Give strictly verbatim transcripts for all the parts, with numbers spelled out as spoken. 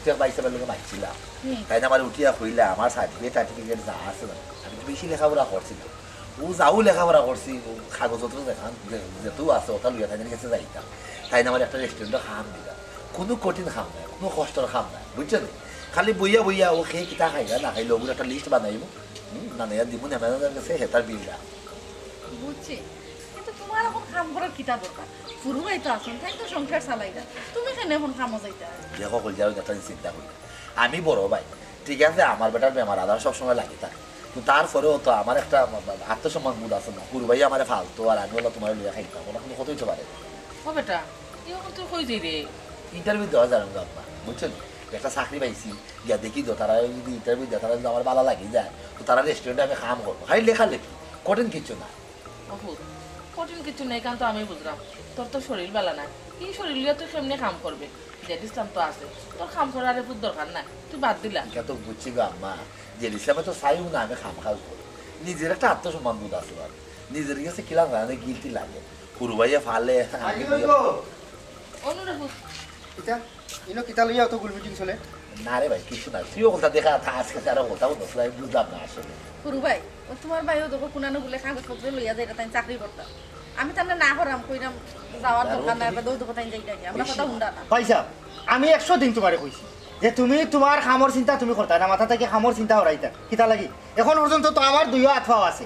তো ভাই সাহেবের লগে মাতছিলাম। হুম। তাইন আমারে উঠিয়া কইলা, আমার সার্টিফিকেট টার্টিফিকেট যা আছে না, আমি তো বেশি লেখাপড়া করছি না। ও যাও লেখাপড়া করছি, ও কাগজপত্র যেখান যে-, যেতু আছে, ওটা লইয়া তাইন গেছে যাইতাম। তাইন আমার একটা রেস্টুরেন্টে কাম দিলা। কুনু কঠিন কাম নায়, কুনু কষ্টর কাম নায়, বুঝছো নি? খালি বইয়া বইয়া ও খেয়ে কিতা খাইলা না খাইলা, ওগুলো একটা লিস্ট বানাইমু। হুম, বানাইয়া দিমু নে ম্যানেজার গেছে, হেতার বিলটা। বুঝছি, কিন্তু তুমার অখন কাম করার কিতা দরকার? ফুরু ভাই তো আছইন, তাইন তো সংসার চালাইরা, তুমি কেনে অখন কামো যাইতায়? দেখো, কইল যাও, একটা চিন্তা করি। আমি বড় ভাই, ঠিক আছে, আমার বেটার বেমার আজার সবসময় লাগি থাকে, কিন্তু তারপরেও তো আমার একটা আত্মসম্মান বোধ আছে না। ফুরু ভাই আমারে ফালতো, আর আমি অলা তুমারে লইয়া খাইতাম, অলা কুনু কথা অইতে পারে না। ও বেটা, ই অখন তুই কই যাইরে? ইন্টারভিউ দেওয়া যাইরাম গো আম্মা, বুঝছো নি? একটা চাকরি পাইছি, গিয়া দেখি তো, তারা যদি ইন্টারভিউ দেয়, তারা যদি আমার ভালা লাগি যায়, তো তারা রেস্টুরেন্টে আমি কাম করবো, খালি লেখালেখি, কঠিন কিচ্ছু না। ও ফুত, কঠিন কিচ্ছু নাই, কারণ তো আমি বুঝলাম, তোর তো শরীর ভালা নাই, ই শরীর লইয়া তুই কেমনে কাম করবে? জেড ইসলাম তো আছে, তোর কাম করার ফুত দরকার নাই, তুই বাদ দিলা। এটা তো বুঝছি গো আম্মা, জেড ইসলামে তো চাইও না আমি কাম কাজ করি। নিজের একটা আত্মসম্মান বোধ আছে, আর নিজের গেছে কিলা জানে গিলটি লাগে, ফুরু ভাইয়ে ফালে। অনুরে ফুত। কিতা? ইনো কিতা লইয়া অত গুলমিটিং চলে? না রে ভাই, কিছু না। তুইও কথা দেখা, তা আজকে তারা কথা বলতো, আমি বুঝলাম না আসলে। ফুরু ভাই, ও তুমার ভাইও দেখো কুনানো বলে কাগজপত্র লইয়া যাইরা, তাইন চাকরি করতা। আমি তানরে না করাম, কইরাম যাওয়ার আর ও দরকার নাই, তুমি বা দৌড় দোকান যাই না, আমরা কথা হুনরা না। ভাই সাহেব, আমি একশো দিন তুমারে কইছি যে তুমি তুমার কামর চিন্তা তুমি করতা না, মাথা থাকি কামর চিন্তা হরাইতা। কিতা লাগি? অখন পর্যন্ত তো আমার দুইও আত পাও আছে,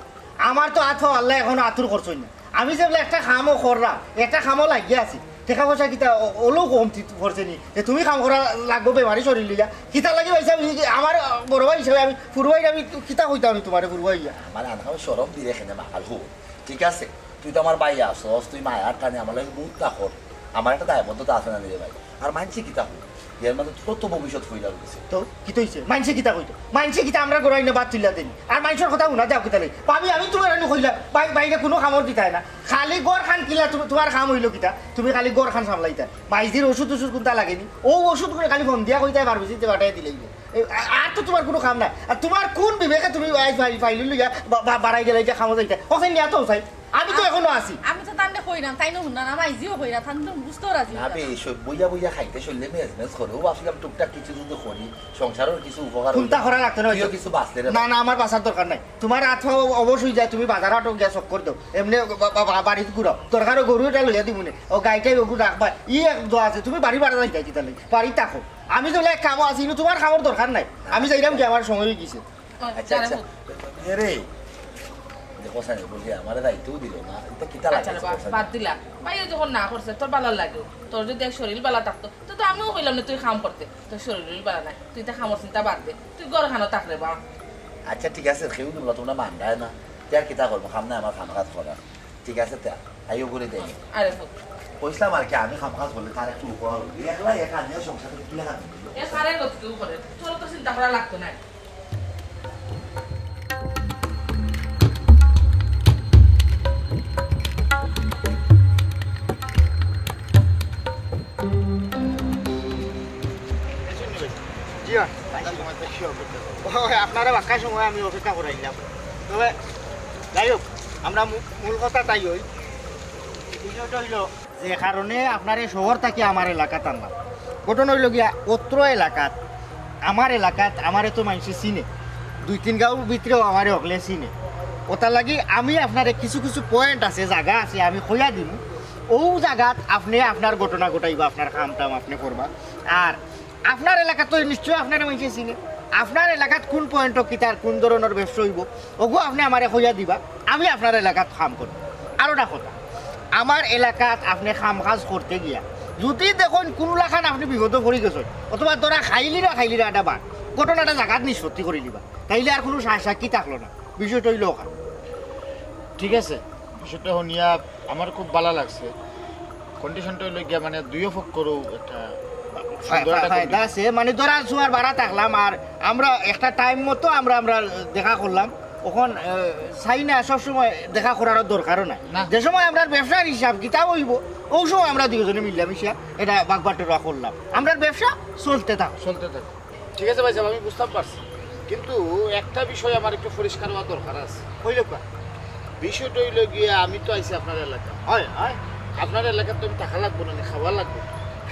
আমার তো আত পাও আল্লায় অখনো আতুর করছইন না। আমি যে বলে একটা কামও কররাম, একটা কামও লাগিয়া আছি, টেকা পয়সা কিতা অ-, অলো কমতি পড়ছে নি যে তুমি কাম করা লাগবো বেমারি শরীর লইয়া? কিতা লাগি ভাই সাহেব, ই আমার বড় ভাই হিসাবে আমি ফুরু ভাইরে আমি কিতা কইতাম আমি তুমারে ফুরু ভাই ইয়া? আমার আনকাও শরম দিরে কেনে মাকাল হো, ঠিক আছে? তুই তো আমার ভাই আছস, তুই মায়ার টানে আমার লাগি বহুত তা কর, আমার একটা দায়বদ্ধতা আছে না রে ভাই? আর মানছি কিতা কই, এর মধ্যে তোর তো ভবিষ্যৎ ফইলা রয়েছে। তো কিতা অইছে? মানষে কিতা কইতো? মানষে কিতা আমরার ঘরো আইনা ভাত তুলিয়া দেইন? আর মানষর কথা হুনা যাও কিতা লাগি? ভাবি, আমি তুমারে আনি কইলাম, ভাই, ভাইরে কুনু কামর দিতায় না। খালি ঘর খান কিলা তুম-, তুমার কাম অইলো কিতা? তুমি খালি ঘর খান সামলাইতায়। মাইজির ওষুধ ওষুধ কুনতা লাগেনি? অউ ওষুধ করে খালি ফোন দিয়া কইতায় ফার্মেসিতে পাঠাইয়া দিলাইবো। এ, আ-, আর তো তুমার কুনু কাম নাই। আর তুমার কুন বিবেকে তুমি আইজ ফাইল, ফাইল লইয়া বা-, বা-, বাড়াই গেলে যে কামো যাইতায়? অখান নিয়া তো চাই। আমি তো আ-, অখনো আছি। আমি তো তানরে কইরাম, তাইন হুনরা না, মাইজিও কইরা, তান তো বুঝতেও রাজি না অইরা বে, না। সব বইয়া বইয়া খাইতে শরীরে মেজ মেজ করে। ও ভাবছিলাম টুকটাক কিছু যদি করি, সংসারর কিছু উপকার কুনতা অইলে, করা লাগতো না, তুইও অইতো। কিছু বাঁচতে রে না, ভাই। না, আমার বাঁচার দরকার নাই। তুমার আত অবশ অই যায়, তুমি বাজার হাটো গিয়া চক্কর দেও, এমনে বা-, বা-, বা-, বাড়িত ঘুরাও। দরকার অয় গরু এটা লইয়া দিমুনে, ও গাইটাই ওগু রাখবা, ই এক দোয়া আছে, তুমি বাড়ি বাড়া যাইতায় কিতা লাগি? বাড়ি থাকো। আমি তো এক কামো আছি, কিন্তু তুমার কামর দরকার নাই। আমি যাইরাম কি, আমার সময় অই গেছে। আচ্ছা, আচ্ছা। এ রে, দেখো সানি, বলি, আমারে যাইতেও দিল না। এটা কিতা আচ্ছা লাগে, রে বা-, বাদ দিলা। ভাইয়ে যখন না করছে, তোর ভালা লাগে। তোর যদি এক শরীর ভালা থাকতো, তো, তো আমিও কইলাম না তুই কাম করতে। তোর শরীর ভালা নাই। তুই তা কামর চিন্তা বাদ দে। তুই ঘর খানো থাক রে বা। আচ্ছা, ঠিক আছে, কেউ দিবলা, তুমরা মানরায় না। তে আর কিতা করবো? কাম নাই আমার কাম কাজ করার। ঠিক আছে, তে আইও করে দেই। আরে ফুত। কইছিলাম আর কি, আমি কাম কাজ করলে তার একটু উপকার অইবো। একলা একা আনিয়া সংসার করে কিলা কাম করবো? এ সারা কত কেউ করে। তোর তো চিন্তা করা লাগতো না। জি অয়। ও, আপনারে বাক্কা সময় আমি অপেক্ষা করাইলাম। তবে যাই হোক, আমরা মূ-, মূল কথাটাই অই, বিষয়টা অইলো যে কারণে আপনারে শহর থাকি আমার এলাকাত আনলাম। ঘটনা অইলো গিয়া, অত্র এলাকাত, আমার এলাকাত আমারে তো মাইনষে চিনে, দুই তিন গাঁওর ভিতরেও আমারে হকলে চিনে। ওটার লাগি আমি আপনারে কিছু কিছু পয়েন্ট আছে, জাগা আছে, আমি কইয়া দিমু। অউ জাগাত আপনে আপনার ঘটনা ঘটাইবা, আপনার কাম টাম আপনে করবা। আর আপনার এলাকাত তো নিশ্চয় আপনারে মাইনষে চিনে। আপনার এলাকাত কুন পয়েন্টো কিতার কুন ধরনর ব্যবসা অইবো, ওগু আপনে আমারে কইয়া দিবা, আমি আপনার এলাকাত কাম করমু। আরোটা কথা, আমার এলাকাত আপনে কাম কাজ করতে গিয়া যদি দেখইন কুনু লাখান আপনে বিপদো পড়ি গেছইন, অথবা ধরা খাইলিরা খাইলিরা একটা বার, ঘটনাটা জাগাত নিষ্পত্তি করি দিবা, তাইলে আর কুনু সায় সাক্ষী থাকলো না। বিষয়টা অইলো ওখান। ঠিক আছে, বিষয়টা হুনিয়া আমার খুব ভালা লাগছে। কন্ডিশনটা অইলো গিয়া, মানে, দুইও পক্ষরও একটা ফা-, সুন্দর ফা-, একটা ফায়দা কন্ডিশন। আছে, মানে, ধরা ছোঁয়ার বাড়া থাকলাম, আর আমরা একটা টাইম মতো আমরা, আমরা দেখা করলাম। অখন, আহ, চাই না সবসময় দেখা করারও দরকারও নাই। না। যে সময় আমরার ব্যবসার হিসাব কিতাব অইবো, অউ সময় আমরা দুইজনে মিলামিশা এটা বাগবাটোয়ারা করলাম। আমরার ব্যবসা চলতে থাক। চলতে থাক। ঠিক আছে ভাইসাব, আমি বুঝতাম পারছি, কিন্তু একটা বিষয় আমার একটু পরিষ্কার অওয়ার দরকার আছে। কইলে কওয়া। বিষয়টা অইলো গিয়া, আমি তো আইছি আপনার এলাকা। হয়, হয়। আপনার এলাকাত তো আমি থাকা লাগবো না, খাওয়া লাগবো।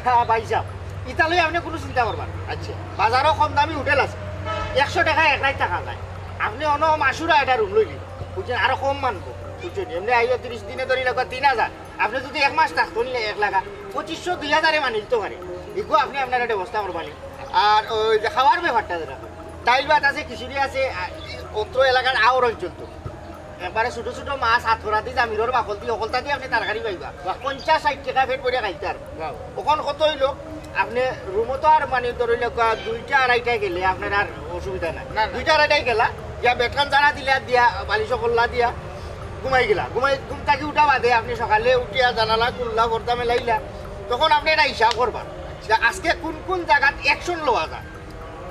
হ্যাঁ ভাইসাব, ইতা লইয়া আপনে কুনু চিন্তা করবা না। আচ্ছা। বাজারো কম দামি হোটেল আছে, একশো টেকায় এক রাইত থাকা যায়। আপনে অনো মাসুরা একটা রুম লইলি, বুঝছইন, আরো কম মানবো, বুঝছইন। এমনে আইয়া তিরিশ দিনে ধরি লাগবা তিন হাজার, আপনে যুদি এক মাস থাকতো নিলে এক লাখ, পঁচিশশো দুই হাজারে মানিলিতো পারে। ইগু আপনে আপনার একটা ব্যবস্থা করবা নি। আর ওই যে খাওয়ার ব্যাপারটা যেটা, ডাইল ভাত আছে, খিচুড়ি আছে, আর অত্র এলাকার আওর অঞ্চল তো একবারে ছোট ছোট মাছ, হাত করা দি, জামিরর বাকল দি, হকলতা দি আপনে তরকারি পাইবা। বাহ। পঞ্চাশ ষাইট টেকা পেট ভরিয়া খাইতার। বাহ। অখন কত অইলো, আপনে রুমো তো আর মানে ধরি লউক্কা দুইটা আড়াইটায় গেলে আপনার আর অসুবিধা নাই। না, না। দুইটা আড়াইটায় গেলা, গিয়া বেডখান জানা দিলা, দিয়া বালিশ করলা দিয়া ঘুমাই গেলা। ঘুমাই, ঘুম থাকি উঠা বাদে আপনে সকালে উঠিয়া জানালা খুললা, পর্দা মেলাইলা, তখন আপনে একটা হিসাব করবা যে আজকে কুন কুন জাগাত অ্যাকশন লওয়া যায়।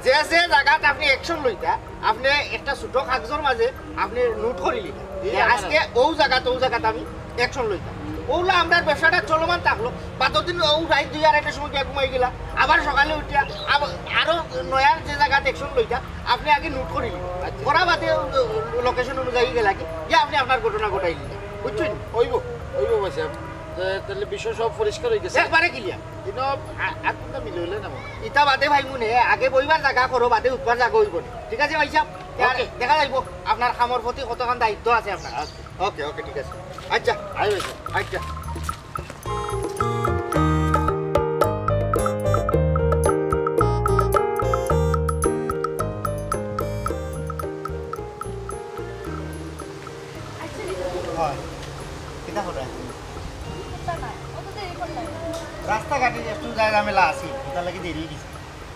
যে যে জাগাত আপনে অ্যাকশন লইতা, আপনে একটা ছোট কাগজর মাঝে আপনে নোট করি লিতা যে আজকে অউ জাগাত, অউ জাগাত আমি অ্যাকশন লইতাম। অউলা আমরার ব্যবসাটা চলমান থাকলো, বাদর দিন অউ রাইত দুই আড়াইটার সময় গিয়া ঘুমাই গেলা, আবার সকালে উঠিয়া আব-, আরো নয়া যে জাগাত অ্যাকশন লইতা, আপনে আগে নোট করি লিতা। আচ্ছা। করা বাদে লোকেশন অনুযায়ী গেলা কি, গিয়া আপনে আপনার ঘটনা ঘটাই লিতা, বুঝছইন? অইবো, অইবো ভাইসাব। তে-, তাইলে বিষয় সব পরিষ্কার অই গেছে। একবারে ক্লিয়ার। ইনো আ-, আর কুনটা মিলে অইলে না মনে হয়। ইতা বাদে ভাই মনে, আগে বইবার জাগা করো, বাদে উঠবার জাগা অইবো নি। ঠিক আছে ভাইসাব? আর ওকে। দেখা যাইবো আপনার কামর প্রতি কতখান দায়িত্ব আছে আপনার। আচ্ছা। ওকে, ওকে, ঠিক আছে। আচ্ছা, আই ভাইসাব। আচ্ছা। আচ্ছা, দিদি। হয়। কিতা করো তুমি? তা না, অত দেরি করলে। রাস্তাঘাটে একটু যায় ঝামেলা আছে, ইতার লাগি দেরি অই গেছে।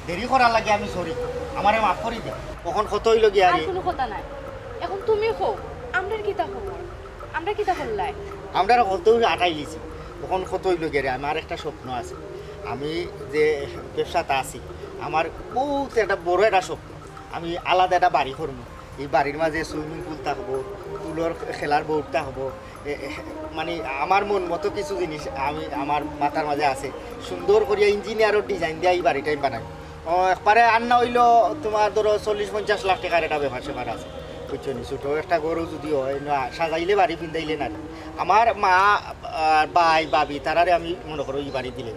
দেরি করার লাগি আমি সরি, আমারে মাফ করি দে। অখন কত অইলো গিয়া আর রে? কুনু কথা নাই। অখন তুমি কও, আমরার কিতা খবর? আমরা কিতা করলাই? আমরা কত আটাই লিছি। অখন কত অইলো গিয়া রে, আমার একটা স্বপ্ন আছে। আমি যে ব্যবসাত আছি, আমার বউত একটা বড় একটা স্বপ্ন। আমি আলাদা একটা বাড়ি করমু। ই বাড়ির মাঝে সুইমিং পুল থাকবো, পুলর খেলার বোর্ড থাকবো। এ, এ, মানে, আমার মন মতো কিছু জিনিস আমি, আমার মাথার মাঝে আছে। সুন্দর করিয়া ইঞ্জিনিয়ারর ডিজাইন দিয়া ই বাড়িটা আমি বানাই। ও, একবারে আর না অইলো তুমার ধরো চল্লিশ পঞ্চাশ লাখ টেকার একটা ব্যাপার স্যাপার আছে, বুঝছো নি? ছোট একটা ঘরও যুদি অয়, না, সাজাইলে বাড়ি, পিন্দাইলে নারী। আমার মা, আর ভাই, ভাবি, তারারে আমি মনে করো ই বাড়ি দিলে,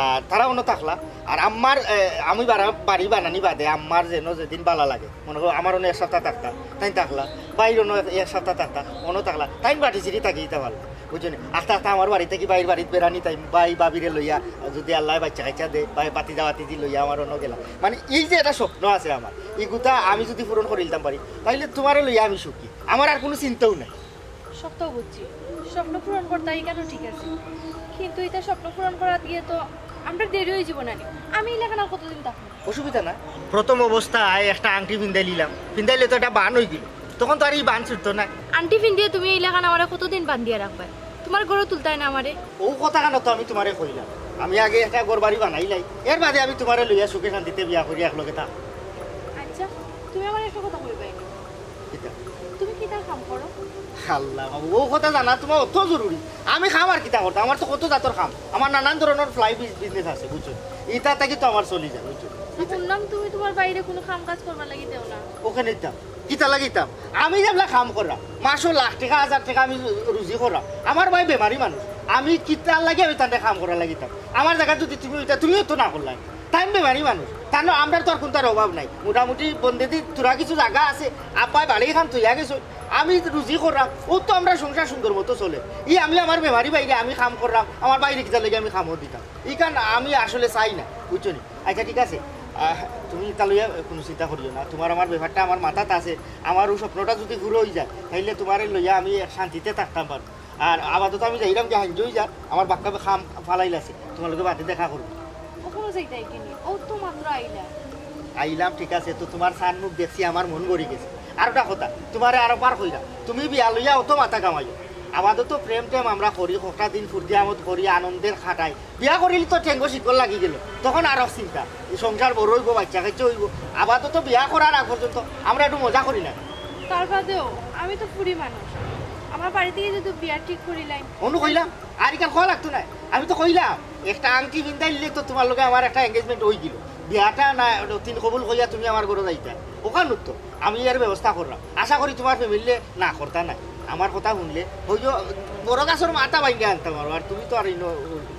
আর তারা অনো থাকলা। আর আমার, এ, আমি বাড়া-, বাড়ি বানানি বাদে আমার যেন যেদিন বালা লাগে, মনে করো আমার অনো এক সপ্তাহ থাকতা, তাইন থাকলা, বাইর অনো এক, এক সপ্তাহ থাকতা, অনো থাকলা, তাইন বাটি চিরি থাকি দিতা পারলা, বুঝছো নি? আস্তে আস্তে আমার বাড়ি থাকি বাইর বাড়িত বেড়ানি তাইন, ভাই ভাবিরে লইয়া, যুদি আল্লায় বাইচ্চা কাইচ্চা দে, ভাই বাতিজা বাতিজি লইয়া আমার অনো গেলা। মানে, এই যে একটা স্বপ্ন আছে আমার, ইগুতা আমি যুদি পূরণ করিলতাম পারি, তাইলে তুমারে লইয়া আমি সুখী, আমার আর কুনু চিন্তাও নাই। সব তো বুঝছি, স্বপ্ন পূরণ করতে ইখানো ঠিক আছে, কিন্তু ইতা স্বপ্ন পূরণ করাত গিয়া তো আমরার দেরি অই যিবো না নি। আমি ইলাখান আর কতদিন থাকমু? অসুবিধা না, প্রথম অবস্থায় একটা আংটি পিন্দাইলিলাম, পিন্দাইলে তো একটা বান অই গেল, তখন তো আর ই বান ছুটতো না। আংটি পিন্দিয়া তুমি ইলাখান আমারে কতদিন বান্দিয়া রাখবায়? তুমার ঘরো তুলতায় না আমারে? অউ কথাখান তো আমি তুমারে কইলাম, আমি আগে একটা ঘর বাড়ি বানাইলাই, এর বাদে আমি তুমারে লইয়া সুখে শান্তিতে বিয়া করি একলগে থাক। আচ্ছা, তুমি আমারে একটা কথা কইবায় নি? কিতা? তুমি কিতা কাম করো? আল্লাহ বাবু, অউ কথা জানা তুমার অত জরুরি? আমি কাম আর কিতা করতাম, আমার তো কত জাতর কাম, আমার নানান ধরনর ফ্লাই বিজ-, বিজনেস আছে, বুঝছো? ইতা থাকি তো আমার চলি যায়, বুঝছো? হুনলাম তুমি তুমার ভাইরে কুনু কাম কাজ করবার লাগি দেও না। অখান দিতাম, কিতা লাগি দিতাম? আমি যেবলা কাম কররাম, মাসো লাখ টেকা, হাজার টেকা আমি রুজি কররাম, আমার ভাই বেমারি মানুষ, আমি কিতার লাগি আমি তানরে কাম করার লাগি দিতাম? আমার জাগাত যুদি তুমি অইতা, তুমিও তো না করলায়। তাইন বেমারি মানুষ, তান, আমরার তো আর কুনটার অভাব নাই। মোটামুটি বন্দেদি থুড়া কিছু জাগা আছে, আব্বায় বাড়ি খান থইয়া গেছইন, আমি রুজি কররাম, অউ তো আমরার সংসার সুন্দর মতো চলে। ই আমি আমার বেমারি ভাইরে আমি কাম কররাম, আমার ভাইরে কিতার লাগি আমি কামো দিতাম? ইখান আমি আসলে চাই না, বুঝছো নি? আচ্ছা, ঠিক আছে, আহ, তুমি ইতা লইয়া কুনু চিন্তা করিও না, তুমার আমার ব্যাপারটা আমার মাথাত আছে। আমার অউ স্বপ্নটা যুদি পুরো অই যায়, তাইলে তুমারে লইয়া আমি এক শান্তিতে থাকতাম পারমু। আর আপাতত আমি যাইরাম গি, হাইঞ্জ অই যার, আমার বাক্কা কাম ফালাইল আছে, তুমার লগে বাদে দেখা করমু। অখনো যাইতায় কিনি? অউ তো মাত্র আইলা। আইলাম, ঠিক আছে, তো তুমার চাইন মুখ দেখছি, আমার মন ভরি গেছে। আর একটা কথা, তুমারে আরো বার কইরাম, তুমি বিয়া লইয়া অত মাথা ঘামাইও। আপাতত প্রেম টেম আমরা করি, কটা দিন ফুর্তি আমোদ করি, আনন্দের কাটাই। বিয়া করিলে তো ঠেঙ্গো শিকল লাগি গেল, তখন আরো চিন্তা। ই সংসার বড় অইবো, বাইচ্চা কাইচ্চা অইবো। আপাতত বিয়া করার আগ পর্যন্ত আমরা একটু মজা করি না। তার বাদেও আমি তো ফুরি মানুষ, আমার বাড়ি থাকি যুদি বিয়া ঠিক করিলাইন। অনো কইলাম, আর ইখান কওয়া লাগতো নায়। আমি তো কইলাম, একটা আংটি পিন্দাইলে তো তুমার লগে আমার একটা এনগেজমেন্ট অই গেল। বিয়াটা না, তিন কবুল কইয়া তুমি আমার ঘরো যাইতায়। অখান তো আমি এর ব্যবস্থা কররাম। আশা করি তুমার ফ্যামিলিয়ে না করতা নায়। আমার কথা হুনলে অউ যে বড় গাছর মাথা ভাঙ্গিয়া আনতাম আরো, আর তুমি তো আর ইনো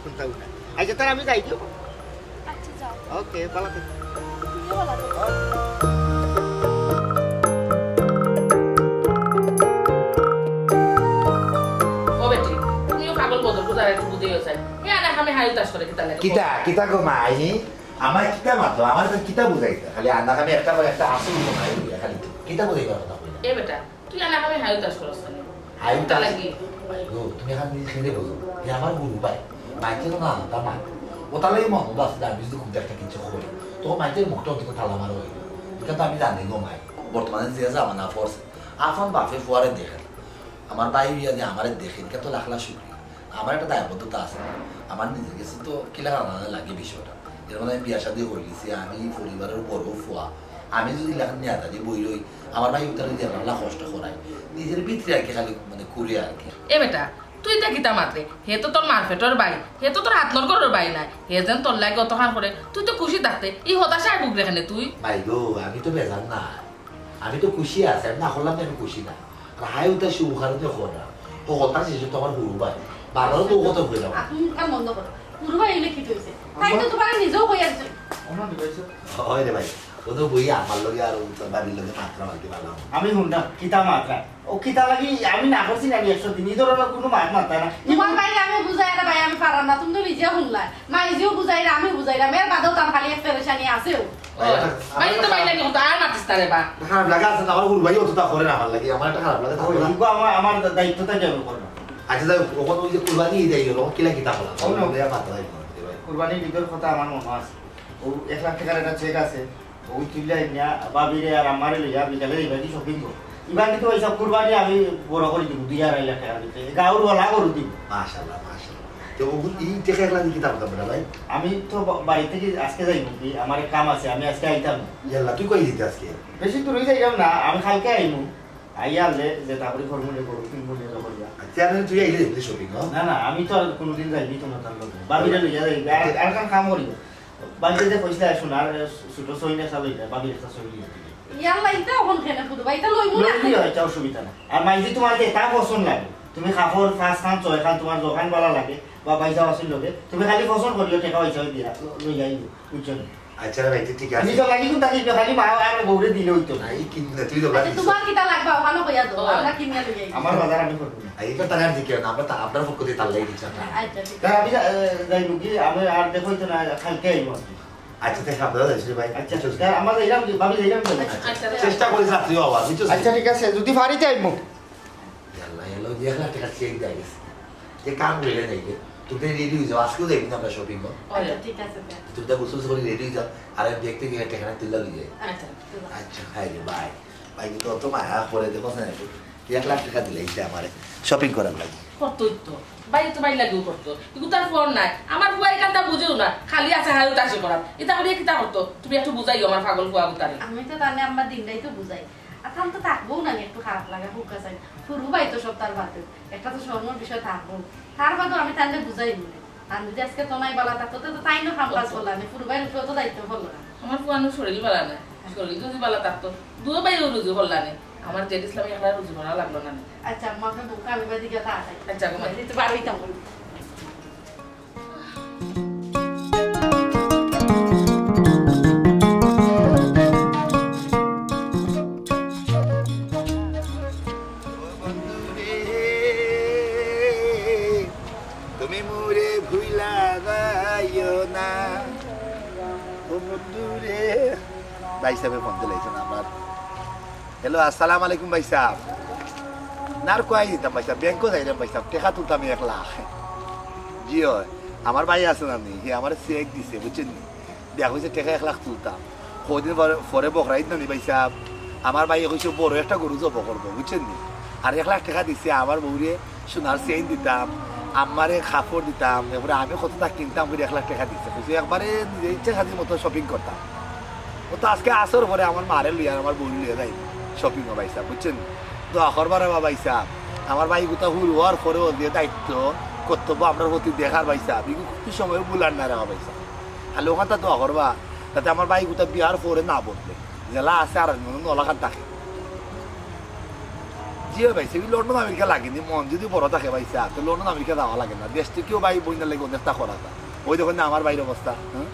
কুনটাও না। আচ্ছা, তার আমি যাই গিয়া। আচ্ছা, ওকে, ভালো থাকো। ও বেটি, তুমিও পাগল বদল বুঝার একটু বুঝে গেছে। এ আনা আমি হাই উতাস করে কিতা লাগে? কিতা, কিতা গো মাই? আমার কিতা মাতো, আমার তো কিতা বুঝাইতা? খালি আন্দা খালি একটা করে একটা আসল ঘুমাই দিয়া খালি তো। কিতা বুঝাইবার কথা কইলা? এ বেটা, তুই আনা আমি হাই উতাস করছ কেনে? হাই উতাস? কিতা লাগে? ভাই গো, তুমি এখন নিজে খেলে বুঝো। যে আমার গুরু ভাই, মাইকে তো না আনতা মা। ও তাহলে এই মহম্মদ আছে, আমি যদি খুব একটা কিছু করি, তখন মাইকের মুখটা অন্তত তালা মারা হইল। এটা তো আমি জানি গো মাই। বর্তমানে যে জামানা পড়ছে, আফন বাপে ফুয়ারে দেখে। আমার ভাই হইয়া যে আমারে দেখে, এটা তো লাখ লাখ শুক্রিয়া। আমার একটা দায়বদ্ধতা আছে। আমার নিজের কাছে তো কিলা কারণে লাগে বিষয়টা। এর মানে আমি বিয়া শাদী হইলিছি, আমি পরিবারের বড় ফুয়া। আমি যদি লেখান নিয়ে দাঁড়িয়ে বই রই, আমার ভাই উতারে দিয়ে আমরা কষ্ট করাই। নিজের ভিতরে আর কি খালি মানে করি আর কি। এ বেটা, তুই তা কিতা মাতরে? হে তো তোর মার পেটর ভাই, হে তো তোর হাতনর ঘরর ভাই নায়। হে যেন তোর লাগে অতখান করে, তুই তো খুশি থাকতে, এই হতাশায় ভুগরে কেনে তুই? ভাই গো, আমি তো বেজার না, আমি তো খুশি আছি, আমি না করলাম যে আমি খুশি না। আর হাই উতা শুভ কারণে খোর না, ও কথা শেষে তো আমার হুরু ভাই, বারবার তো ও কথা হয়ে যাবো। আপনি মুখখান বন্ধ করো। হুরু ভাই এলে কি হয়েছে? তাই তো তোমার নিজেও হয়ে আসছে। অন্য দিকে এসে। হয় রে ভাই, ও তো বই আমার লগে আর ও তো ভাবির লগে মাত্রা মারতে পারলাম। আমি শুনতাম কিতা মাত্রা, ও কিতা লাগি আমি না করছি না, আমি একশো দিন এই ধরনের কোনো মাত মারতা না। তোমার ভাই আমি বুঝাই না ভাই, আমি পারাম না, তুমি তো নিজেও শুনলা। মাইজিও বুঝাইরা, আমি বুঝাইরাম, এর বাদেও তার খালি এক পেরেশানি আছেও। ও, ভাই তো ভাই লাগে হতো, আর মাতিস না রে বা। খারাপ লাগা আছে না, আমার হুরু ভাই অতটা করে না আমার লাগি, আমার একটা খারাপ লাগা থাকে না। ইগো আমার, আমার দায়িত্বটা কি আমি করবো? আচ্ছা, যাই হোক, ওখানে ওই যে কুরবানি ঈদ আইলো, ওখানে কিলা কিতা হলো? ও, না। ওখানে আর মাথা যাইতো না, ভাই। কুরবানির ঈদের কথা আমার মনে আছে। ও এক লাখ টাকার একটা চেক আছে, ওই তুইলা ইন্না বাবিরে আর আমারে লইয়া বিকালে যাইবা কি শপিং করো। ইবার কিন্তু ওই সব কুরবানি আমি বড় করি দিব, দুই আড়াই লাখ টাকার ভিতরে। গাউর ওলা গরু দিব। মাশাআল্লাহ, মাশাআল্লাহ। তো ওগুন এই টেকা একলা কি দাম দাম ভাই? আমি তো বা-, বাড়ি থেকে আজকে যাইব কি, আমার এক কাম আছে, আমি আজকে আইতাম না। ইয়াল্লা, তুই কই দিতে আজকে? বেশি দূরে যাইলাম না, আমি কালকে আইমু। আইয়া আনলে যে তারপরে ফর্মুলে গরু কিনবো নিয়ে যাবো ইয়া। আচ্ছা, আমি তুই আইলে দেখলি শপিং, হ্যাঁ? না, না, আমি তো আর কোনোদিন যাইনি তোমার তার লগে। বাবিরে লইয়া যাই, আর, আর কাম কাম করি। বাড়িতে যে কইসলা শোন, আর ছোট সইন একটা লইলে, বাবির একটা সইন লইয়া দিলে। ইয়াল্লা, ইটা অখন কেনে ফুটু ভাই, ইটা লইমু না। লইলি হয়, ইটা অসুবিধা না। আর মাইজি তোমার যে তা পছন্দ লাগে, তুমি কাপড় পাঁচ খান, ছয় খান, তোমার যখান ভালা লাগে, বা পয়সা আসল লগে, তুমি খালি পছন্দ করিও, টাকা পয়সা দিয়া, ল-, লই যাইও, বুঝছো নি? আচ্ছা রে ভাই, তুই ঠিক আছে। নিজর লাগি কোনটা কিনবে, খালি মা আর বউরে দিলে হইতো না। না, এই কিন-, না, তুই তো আচ্ছা, লাগি তোমার কিতা লাগবা, ওখানে কইয়া দাও, ও। আমরা কিনিয়া লই যাই। আমার বাজার আমি করবো না। আর এটা টাকার দিকে না, আমরা তা-, আপনার পক্ষ থেকে তার লাগি দিচ্ছি আমরা। আচ্ছা, ঠিক তা আছে। আমি যা-, এ, যাইব কি, আমি আর দেখা হইতো না, কালকে আইব আর কি। আচ্ছা, তাই সাবধানে যাইস রে ভাই। আচ্ছা, বুঝছো? তা আমরা যাইলাম কি, ভাবি যাইলাম কি? আচ্ছা, আচ্ছা। চেষ্টা করিস রাত্রিও আবার, বুঝছো? আচ্ছা, ঠিক আছে, যদি পারি তাই আইব। ইয়াল্লা, ইয়াল্লা, ওই যে এক লাখ টাকার চেক দিয়া গেছে। যে কাম কইলে নাই রে। তুমি রেডি হয়ে যাও, আজকেও যাইবি না আমরা শপিং মল। আচ্ছা, ঠিক আছে, তে। তুমি তো গোসল করে রেডি হয়ে যাও, আর আমি ব্যাগ থেকে টাকাটা তুলে লই যাই। আচ্ছা, ঠিক আছে। আচ্ছা, হাই রে ভাই। ভাই, কিন্তু অত মায়া করে দেখো না একটু। এক লাখ টাকা দিলে এইটা আমারে শপিং করার লাগি। কতই তো। ভাই তো ভাই লাগেও করতো। কিন্তু তার ফোন নাই। আমার ফুয়া এখানটা বুঝেও না। খালি আছে হায়ু তাসি করার। এটা করিয়া কিতা করতো? তুমি একটু বুঝাইও আমার পাগল ফুয়া গুতারে। আমি তো তাহলে আমার দিনটাই তো বুঝাই। আর তাহলে তো থাকবোও না, একটু খারাপ লাগা, হুকা চাই। ফুরু ভাই তো সব তার বাদে। একটা তো শরমর বিষয় থাকবো। তার বাদেও আমি তাহলে বুঝাই মনে। আর যদি আজকে তো নাই বালা থাকতো, তো তাই না কাম কাজ করলাম। ফুরু ভাইর উপরে তো দায়িত্ব পড়লো না। আমার ফুয়ানোর শরীর বালা না। শরীর যদি বালা থাকতো, দুও ভাইও রুজি করলা নে। আমার জেড ইসলামে একটা রুজি করা লাগলো না নে। আচ্ছা, আম্মা, আপনার বউকে আমি বাড়ি গিয়ে তা আটাই। আচ্ছা, ঘুমাই। বাড়িতে বারোই তেমন। তুমি মোরে ভুইলা যাইও না, ও বন্ধু রে। ভাই সাহেবে ফোন দিলাইছেন আমার। হ্যালো, আসসালামু আলাইকুম ভাই সাহেব। না আর কই দিতাম ভাই সাহেব, ব্যাংকও যাইলাম ভাই সাহেব, টেকা তুলতাম এক লাখ। জি অয়, আমার ভাই আছে না নি, হে আমারে চেক দিছে, বুঝছেন নি? দেখা হইছে টেকা এক লাখ তুলতাম। কদিন পরে, পরে বকরা ঈদ না নি ভাই সাহেব, আমার ভাইয়ে কইছে বড় একটা গরু জব করবো, বুঝছেন নি? আর এক লাখ টেকা দিছে আমার বউরে, সোনার চেইন দিতাম, আম্মারে কাপড় দিতাম, এরপরে আমি কতটা কিনতাম করি এক লাখ টেকা দিছে। কইছে একবারে নিজে ইচ্ছা স্বাধীন মতো শপিং করতাম। ও তো আজকে আসর পরে আমার মারে লইয়া আর আমার বউরে লইয়া যাই শপিং ও ভাই সাহেব, বুঝছেন? দোয়া করবা রে বা ভাই সাহেব, আমার ভাই গুতা হুরু হওয়ার পরে ও যে দায়িত্ব কর্তব্য আমরার প্রতি দেখার ভাই সাহেব, এগুলো কোনো সময় ভুলার না রে বা ভাই সাহেব। খালি ওখানটা দোয়া করবা যাতে আমার ভাই গুতা বিয়ার পরে না বদলে, যেলা আছে আর মনে নলাখান থাকে। জি ভাই, সেগুলো লন্ডন আমেরিকা লাগেনি, মন যদি বড় থাকে ভাই সাহেব, তো লন্ডন আমেরিকা যাওয়া লাগে না। দেশ থেকেও ভাই বইনার লাগে অনেকটা করা যায়। ওই দেখুন না আমার ভাইর অবস্থা, হ্যাঁ?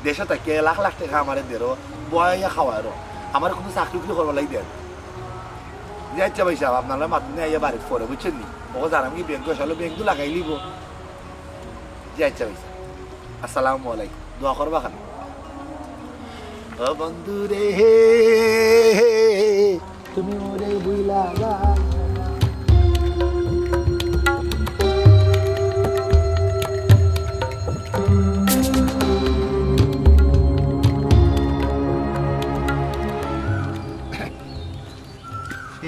দেশো থাকিয়া লাখ লাখ টেকা আমারে দেরো, বওয়াইয়া খাওয়াইরো, আমারে কুনু চাকরি উকরি করবার লাগি দেন। জি আইচ্ছা ভাইসাব, আপনারার মাত হুনিয়া আইয়া বাড়িত পরে, বুঝছইন নি? অখন যাইরাম গি ব্যাংকো, শালা ব্যাংক তো লাগাইলিবো। জি আইচ্ছা ভাইসাব, আসসালামু আলাইকুম, দোয়া করবা খালি। ও বন্ধু রে, তুমি মোরে ভুইলা যাও না।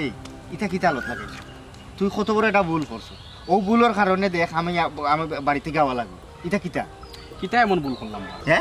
এই, ইটা কিতা আলত লাগাইছস? তুই কত বড় একটা ভুল করছস। অউ ভুলর কারণে দেখ, আমি, আমি বাড়ি থাকি আওয়া লাগবো। ইটা কিতা? কিতা এমন ভুল করলাম? হে,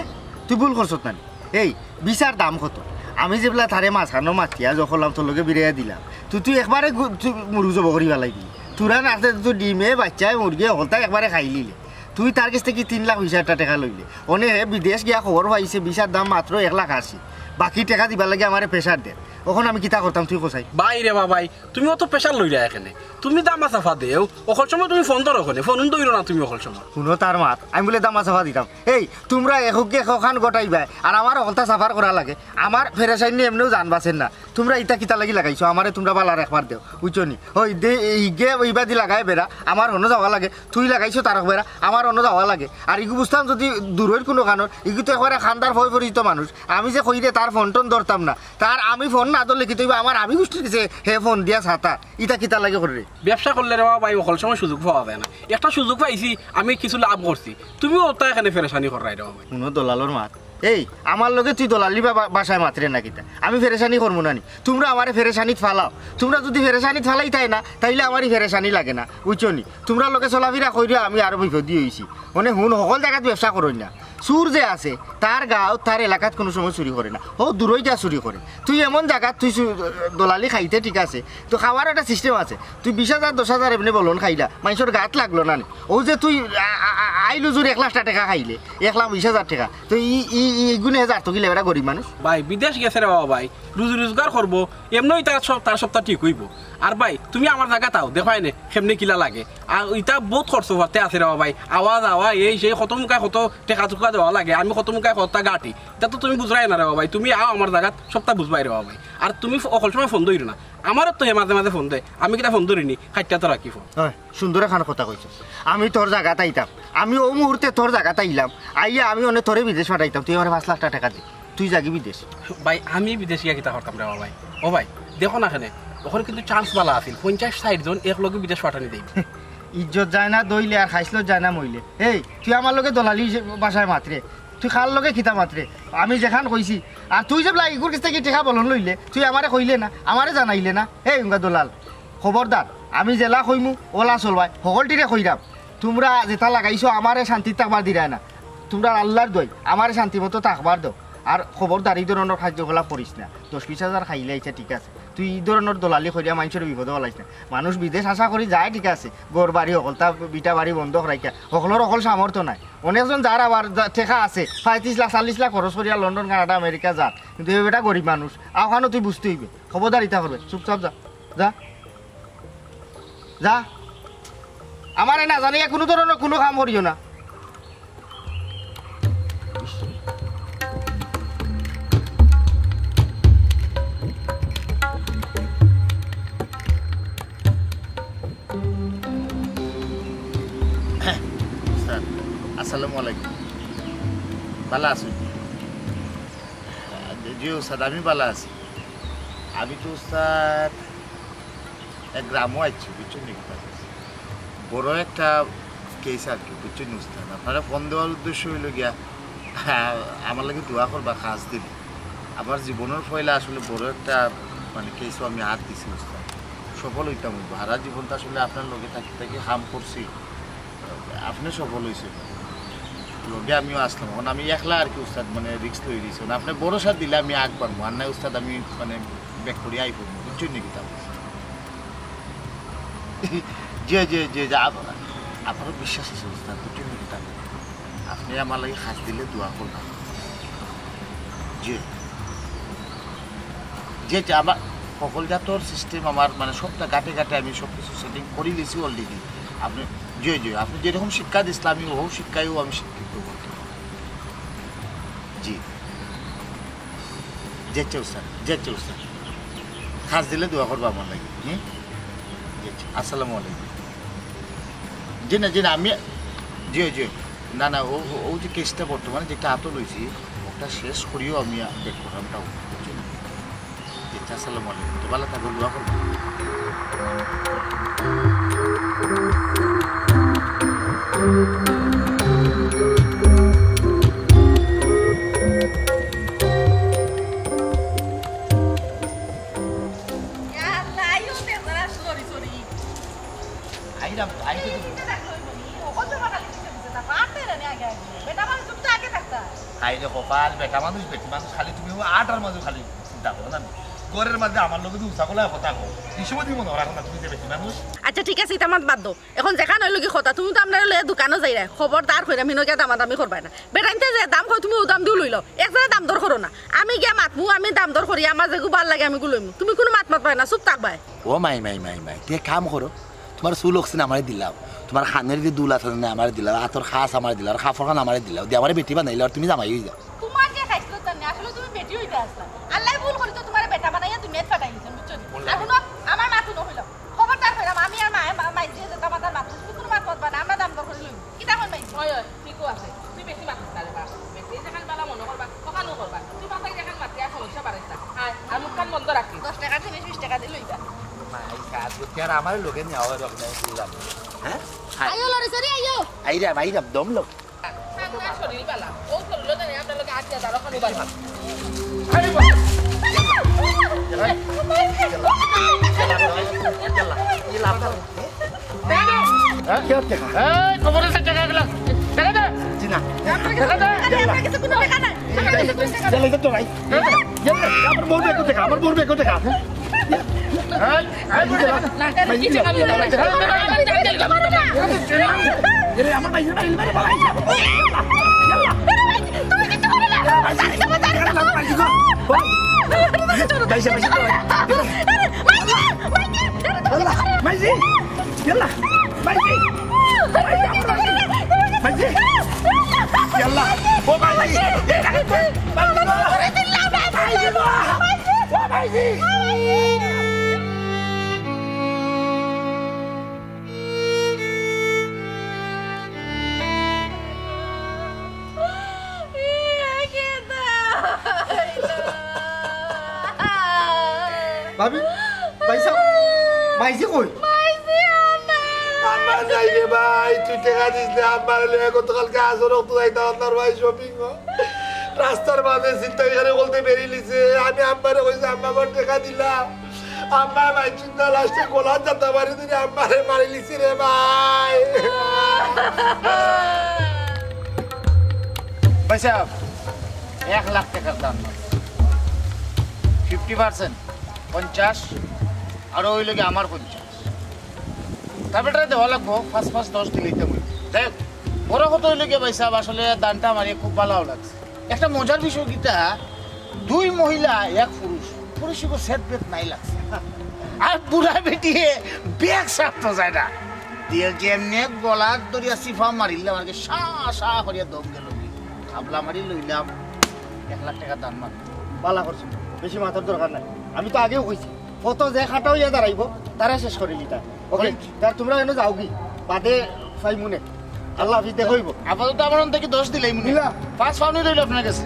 তুই ভুল করছত না নি? এই, ভিসার দাম কত? আমি যেবলা তারে মাঝখানো মাতিয়া যখন তোর লগে বিরাইয়া দিলাম, তুই, তুই একবারে গু-, তুই মুরগ জব করি ফালাই দিলি। তোরা নাতে তো ডিমে, বাচ্চায়, মুরগি হকলতা একবারে খাইলিলে। তুই তার গেছ থাকি তিন লাখ বিশ হাজার টেকা লইলে। অনে হে বিদেশ গিয়া খবর পাইছে ভিসার দাম মাত্র এক লাখ আশি। বাকি টেকা দিবার লাগি আমারে pressure দের। অখন আমি কিতা করতাম তুই কছাইন? ভাই রে বা ভাই, তুমি অত pressure লইরায় কেনে? তুমি দামা চাফা দেও, অকল সময় তুমি ফোন ধরো কেনে? ফোন ধরো না তুমি অকল সময়। হুনো তার মাত, আমি বুলে দামা চাফা দিতাম। এই, তুমরা এখকে এখখান গটাইবায়, আর আমার হকলতা suffer করা লাগে। আমার পেরেশানি এমনেউ জান বাচের না। তুমরা ইতা কিতা লাগি লাগাইছো? আমারে তুমরা বালা রাখবার দেও, বুঝছো নি? ওই দে, ইগে ইবাদি লাগায় বেড়া, আমার হনো যাওয়া লাগে। তুই লাগাইছো তারক বেড়া, আমার হনো যাওয়া লাগে। আর ইগু বুঝতাম যদি দূরইর কুনু খানোর, ইগু তো একবারে খান্দার ফয় পরিচিত মানুষ। আমি যে কইরে তার ফোন টোন ধরতাম না, তার আমি ফোন না ধরলে কিতা অইবো, আমার আমি গুষ্টির গেছে হে ফোন দিয়া ছাতা। ইতা কিতা লাগি কররে? ব্যবসা করলে রে বা ভাই, অকল সময় সুযোগ পাওয়া যায় না। একটা সুযোগ পাইছি, আমি কিছু লাভ করছি। তুমিও অতা এখানে পেরেশানি কররায় রে বা ভাই। হুনো দলালর মাত। এই, আমার লগে তুই দলালি বা-, বা-, ভাষায় মাতরে না কিতা? আমি পেরেশানি করমু না নি? তুমরা আমারে পেরেশানিত ফালাও। তুমরা যদি পেরেশানিত ফালাইতায় না, তাইলে আমার ই পেরেশানি লাগে না, বুঝছো নি? তুমরার লগে চলাফিরা কইরা আমি আরো বিপদি অইছি। মানে হুন, হকল জাগাত ব্যবসা করইন না। চুর যে আছে, তার গাঁওত, তার এলাকাত কুনু সময় চুরি করে না। হউ দূরই যা চুরি করে। তুই এমন জাগাত তুই চু-, দলালি খাইতে ঠিক আছে, তো খাওয়ার একটা system আছে। তুই বিশ হাজার, দশ হাজার এমনে বলন খাইলা, মানষর গাত লাগলো না নি? অউ যে তুই আ-, আ-, আ-, আইল উজুর এক লাখ টেকা খাইলে, এক লাখ বিশ হাজার টেকা, তো ই, ই, ই গুণে হাজার তো কিলা বেটা গরিব মানুষ। ভাই, বিদেশ গেছে রে বাবা ভাই, রুজি রোজগার করবো, এমনেউ তার সব, তার সবটা ঠিক অইবো। আর ভাই, তুমি আমার জাগাত আও, দেখবায়নে কেমনে কিলা লাগে। আর ইতা বউত খরচ পাতি আছে রে বাবা ভাই, আওয়া যাওয়া, এই সেই কত মুখায় কত টেকা টুকা দেওয়া লাগে, আমি কত মুখায় কততা গাটি, ইতা তো তুমি বুঝরায় না রে বাবা ভাই। তুমি আও আমার জাগাত, সবটা বুঝবায় রে বাবা ভাই। আর তুমি ফ-, অকল সময় ফোন ধরো না, আমারও তো হে মাঝে মাঝে ফোন দেয়, আমি কিতা ফোন ধরি নি, কাটিয়া তো রাখি ফোন। হয়, সুন্দর একখান কথা কইছস। আমি তোর জাগাত আইতাম, আমি অউ মুহূর্তে তোর জাগাত আইলাম, আইয়া আমি অনে তোরে বিদেশ পাঠাইতাম, তুই আমারে পাঁচ লাখ টেকা দে, তুই যাগি বিদেশ। ভাই, আমি বিদেশ গিয়া কিতা করতাম রে বাবা ভাই? ও ভাই, দেখো না কেনে, অখন কিন্তু chance বালা আছিল, পঞ্চাশ ষাইট জন একলগে বিদেশ পাঠানি দেই। ইজ্জত যায় না দইলে আর খাইছলত যায় না মইলে। এই, তুই আমার লগে দলালি ভাষায় মাতরে, তুই কার লগে কিতা মাতরে? আমি যেখান কইছি, আর তুই যেবলা ইগুর গেছ থাকি টেকা বলন লইলে, তুই আমারে কইলে না, আমারে জানাইলে না। এই উঙ্গা দলাল, খবরদার, আমি যেলা কইমু, অলা চলবায়, হকলটিরে কইরাম। তুমরা যেতা লাগাইছো, আমারে শান্তিত থাকবার দিরায় না। তুমরার আল্লার দোয়াই, আমারে শান্তি মতো থাকবার দেও। আর খবরদার, ই ধরনর কার্যকলাপ করিস না। দশ বিশ হাজার খাইলে ইতা ঠিক আছে, তুই ই ধরনর দলালি করিয়া মানষরে বিপদো ফালাইস না। মানুষ বিদেশ আশা করি যায় ঠিক আছে, ঘর বাড়ি হকলতা, ভিটা বাড়ি বন্ধক রাখিয়া, হকলর হকল সামর্থ্য নাই। অনেকজন যার আবার যা-, টেকা আছে, পঁয়ত্রিশ লাখ, চল্লিশ লাখ খরচ করিয়া লন্ডন, কানাডা, আমেরিকা যার, কিন্তু ই বেটা গরিব মানুষ, অখানও তুই বুঝতে অইবে। খবরদার ইতা করবে, চুপচাপ যা, যা, যা। আমারে না জানাইয়া কুনু ধরনর কুনু কাম করিও না। স্যার, আসসালামু আলাইকুম। ভালা আছইন? জি উস্তাদ, আমি ভালা আছি। আমি তো উস্তাদ এক গ্রামো আইছি, বুঝছইন নি কিতা? বড় একটা কেস আর কি, বুঝছইন নি উস্তাদ? আপনারে ফোন দেওয়ার উদ্দেশ্য অইলো গিয়া, আ-, আমার লাগি দোয়া করবা, খাছ দিলে। আমার জীবনর পয়লা আসলে বড় একটা, মানে, কেসও আমি হাত দিছি উস্তাদ। সফল অইতাম অইবো। হারা জীবন তো আসলে আপনার লগে থাকি থাকি কাম করছি। আপনে সফল অইছইন, লগে আমিও আছলাম। অখন আমি একলা আর কি উস্তাদ, মানে, রিস্ক লই দিছি। অখন আপনে ভরসা দিলে আমি আগ বাড়মু, আর নায় উস্তাদ আমি, মানে, ব্যাক করি আই পড়মু, বুঝছইন নি কিতা? জি, জি, জি, জি, আপ-, আমারও বিশ্বাস আছে উস্তাদ, বুঝছইন নি কিতা? আপনে আমার লাগি খাছ দিলে দোয়া করবা। জি। জি, জি, আমার হকল জাতর সিস্টেম আমার, মানে, সবটা গাটে গাটে আমি সব কিছু সেটিং করি লিছি already। আপনে, জি, জি, আপনে যেরকম শিক্ষা দিছলা, আমি অউ শিক্ষায়ও আমি শিক্ষিত বলতে পারি। জি। যে চৌসা, যে চৌসা। খাস দিলে দোয়া করবা আমার লাগি। হুম? জি, জি। আসসালামু আলাইকুম। জি না, জি না, আমি, জি, জি। না, না, ও, ও, ও যে কেসটা বর্তমানে যেটা আতো লইছি, ওটা শেষ করিও আমি ব্যাক করলাম, ওটা বুঝছো নি? জি, জি, আসসালামু আলাইকুম। তো ভালো থাকো, দোয়া করবো। ইয়া আল্লাহ, আইও তে তারা সরি, সরি। আইরাম তো, আইতে তো। এই দেখো, এই মনি, ও কত টাকা লিখে দিছে, তা পারতে না নি আগে আগে। বেটা মানুষ তুমি তো আগে থাকতা। আইরে কপাল, বেটা মানুষ, বেটি মানুষ, খালি তুমি ও আটার মাঝে খালি চিন্তা করো না। ঘরের মাঝে আমার লগে যে উসা গলায় কথা কও, এই সময় তুমি মনে রাখো না, তুমি যে বেটি মানুষ। আচ্ছা, ঠিক আছে, ইতা মাত বাদ দেও। এখন যেখান অইলো কি কথা, তুমি তো আমরারে লইয়া দোকানো যাইরায়, খবরদার কইরাম হিনো গিয়া দামাদামি করবায় না। বেটাইন্তে যে দাম কয়, তুমি অউ দাম দিউ লইলাও, এক জাগাত দাম দর করো না। আমি গিয়া মাতমু, আমি দাম দর করি, আমার যেগু ভালা লাগে আমি গু লইমু। তুমি কুনু মাত মাতবায় না, চুপ থাকবায়। ও মাই, মাই, মাই, মাই, তে কাম করো, তুমার চুল অকসিন আমারে দিলাও, তুমার কানর যে দুল আছে না আমারে দিলাও, আতর খাস আমারে দিলাও, আর কাপড় খান আমারে দিলাও, দি আমারে বেটি বানাইলাও, আর তুমি জামাই অই যাও। তুমার যে খাইছলত জানি, আসলে তুমি বেটি অইতা আছলা। আল্লায় ভুল করি তো তুমারে বেটা বানাইয়া দুনিয়াত পাঠাই দিছইন, বুঝছো নি? আর হুনো, আমার মাত হুনো কইলাম। খবরদার কইরাম, আমি আর মা-, মা-, মাইজিয়ে যেতা মাতার মাত, তুমি কুনু মাত মাতবায় না, আমরা দাম দর করি লইমু। কিতা কইন মাইজি? অয়, অয়, ঠিকউ আছে। তুই বেশি মাতিস না রে বাপ। বেটি যেখান বালা মনো করবা, অখানউ করবা। তুই মাতাই যেখান মাতি আর সমস্যা বাড়াইস না। আয়, আর মুখখান বন্ধ রাখিস। দশ টেকা জিনিস বিশ টেকা দি লইবা। মাই, কাজ করতে আর আমার লগে নিয়ে আওয়ার রকম আমি বুঝলাম না। হ্যাঁ? আয়। আইও লড়ি চড়ি আইও। আইরাম, আইরাম, দম লও। ঠান্ডা শরীর বালা। ও শরীরও জানি আপনার লগে আটিয়া দাঁড়ো খানো বালা। হ্যাঁ, কি হচ্ছে? এই, কবরে সে টাকা গুলা। টাকা দে। জি না। টাকা দে। আরে, আমার কাছে কোনো টাকা নাই। আমার কাছে কোনো টাকা নাই। চলে যাও তো ভাই। আমার বউর ব্যাগও টাকা, আমার বউর ব্যাগও টাকা। এই, এই, বুঝে না। এরে, আমার ভাই, ভাই, ভাই, ভাই, ভাই। ইয়াল্লা। তুমি কিচ্ছু করো না। ভাই, ভাই, ভাই, ভাই। ইয়াল্লা, মাইজি। ইয়াল্লা, মাইজি। মাইজি। ইয়াল্লা। ও মাইজি। মাইজি। ও মাইজি। ভাবি, ভাই সাহেব, মাইজি কই? আমার নাই রে ভাই, তুই টাকা দিস না, আমার লগে গতকালকে আসর অক্ত যাইতা আপনার ভাই শপিং। রাস্তার মাঝে চিন্তা করে বলতে বেরিলিছে, আমি আম্মারে কইছি, "আম্মা, আমার টাকা দিলা।" আম্মা মাইচুন্দা লাস্টে গোলার জাতা মারি দিলে আম্মারে মারিলিছে রে ভাই। ভাই সাহেব, এক লাখ টাকার দাম না। ফিফটি পার্সেন্ট, পঞ্চাশ, আর ওই লগে আমার পঞ্চাশ। তারপরে দেওয়া লাগবো, পাঁচ পাঁচ দশ দিলেই তো বই। যাই হোক, বড় কথা হইলো গিয়া ভাই সাহেব, আসলে দানটা আমার খুব ভালো লাগছে। একটা মজার বিষয় কিতা, দুই মহিলা এক পুরুষ, পুরুষকে সেট বেত নাই লাগছে। আর বুড়া বেটিয়ে ব্যাগ ছাড়তো যায় না। দিয়ে যেমনে গলাত ধরিয়া চিপা মারিলাম আর কি, সা সা করিয়া দম গেল। খাবলা মারি লইলাম, এক লাখ টাকা দান মার। বালা করছো, বেশি মাথার দরকার নাই। আমি তো আগেও কইছি, কত যে খাটা হইয়া দাঁড়াইবো, তারা শেষ করে দিতা। ওকে, তার তোমরা এনে যাওগি, বাদে ফাইমুনে। আল্লাহ হাফিজ, দেখা হইব। আপাতত আমার অন থেকে দশ দিলাই মনে হয়। দিলা? পাঁচ পাউন্ডই রইল আপনার কাছে।